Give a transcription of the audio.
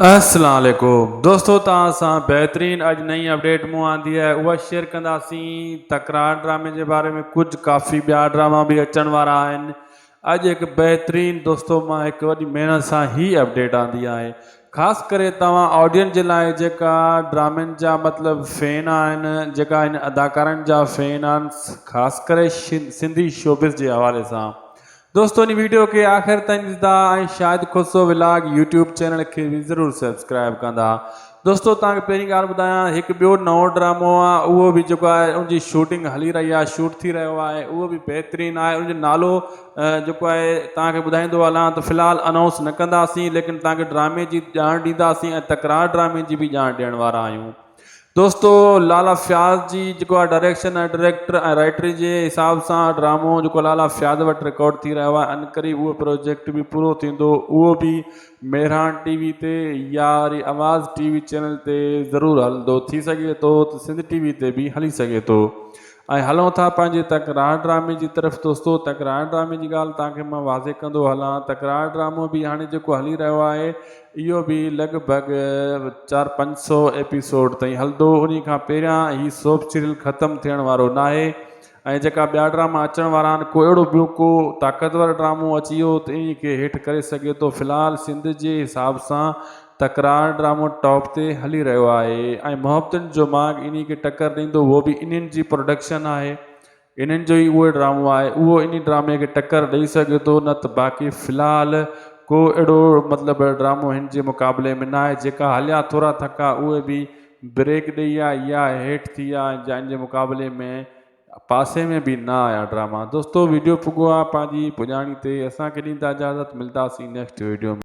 السلام عليڪم دوستو توهان سان بهترين اڄ نئين اپڊيٽ مون آندي آهي اها شيئر ڪنداسين تڪرار ڊرامي جي باري ۾ ڪجهه ڪافي ٻيا ڊراما به اچڻ وارا آهن اڄ هڪ بهترين دوستو مان هڪ وڏي محنت سان هي اپڊيٽ آندي آهي خاص ڪري توهان آڊينس جي لاء جيڪا ڊرامن جا مطلب فين آهن جيڪا هن اداڪارن جا فين آهن خاص ڪري سنڌي شوبز جي حوالي سان دوستو ان ويڊيو کي آخر تائين ڏسندا ۽ Shahid Khoso vlog YouTube channel کي به ضرور سبسڪرائب ڪندا دوستو توهان کي پهرين ڳالهه ٻڌايان هڪ ٻيو نئون ڊرامو آهي اهو به جيڪو آهي ان جي شوٽنگ هلي رهي آهي شوٽ ٿي رهيو آهي اهو به بهترين آهي ان جو نالو جيڪو آهي توهان کي ٻڌائيندو هلان ته في الحال انائونس نه ڪنداسين ليڪن توهان کي ڊرامي جي ڄاڻ ڏينداسين ۽ تڪرار ڊرامي جي به ڄاڻ ڏيڻ وارا آهيون دوستو لالا فياض جي جيڪو آهي ڊائريڪشن ۽ ڊائريڪٽر ۽ رائيٽر جي حساب سان ڊرامو جيڪو لالا فياض وٽ رڪارڊ ٿي رهيو آهي انڪري اهو پروجيڪٽ به پورو ٿيندو اهو به مهراڻ ٽي وي تي يا وري آواز ٽي وي چينل تي ضرور هلندو ٿي سگهي ٿو ته سنڌ ٽي وي تي به هلي سگهي ٿو ۽ هلون ٿا پنهنجي تڪرار ڊرامي جي طرف دوستو تڪرار ڊرامي جي ڳالهه توهان کي مان واضح ڪندو هلان تڪرار ڊرامو به هاڻي جيڪو هلي رهيو آهي اهو به لڳ ڀڳ چار پنج سو ايپيسوڊ تائين هلندو انهي کان پهريان هي سوپ سيريل ختم ٿيڻ وارو ناهي ۽ جيڪا ٻيا ڊراما اچڻ وارا آهن ڪو اهڙو ٻيو ڪو طاقتور ڊرامو اچي ويو ته انهي کي هيٺ ڪري سگهي ٿو في الحال سنڌ جي حساب سان تڪرار ڊرامو ٽاپ تي هلي رهيو آهي ۽ محبتن جو ماڳ انهي کي ٽڪر ڏيندو اهو به انهن جي پروڊڪشن آهي انهن جو ئي اهو ڊرامو آهي اهو انهي ڊرامي کي ٽڪر ڏئي سگهي ٿو نه ته باقي في الحال ڪو اهڙو مطلب ڊرامو هن جي مقابلي ۾ ناهي جيڪا هليا ٿورا ٿڪا اهي به بريڪ ڏئي ويا يا هيٺ ٿي ويا يا ان جي مقابلي ۾ پاسي ۾ به نه آيا ڊراما دوستو ويڊيو پڳو آ پنهنجي پڄاڻي تي اسان کي ڏيندا اجازت ملداسين نيڪسٽ ويڊيو ۾.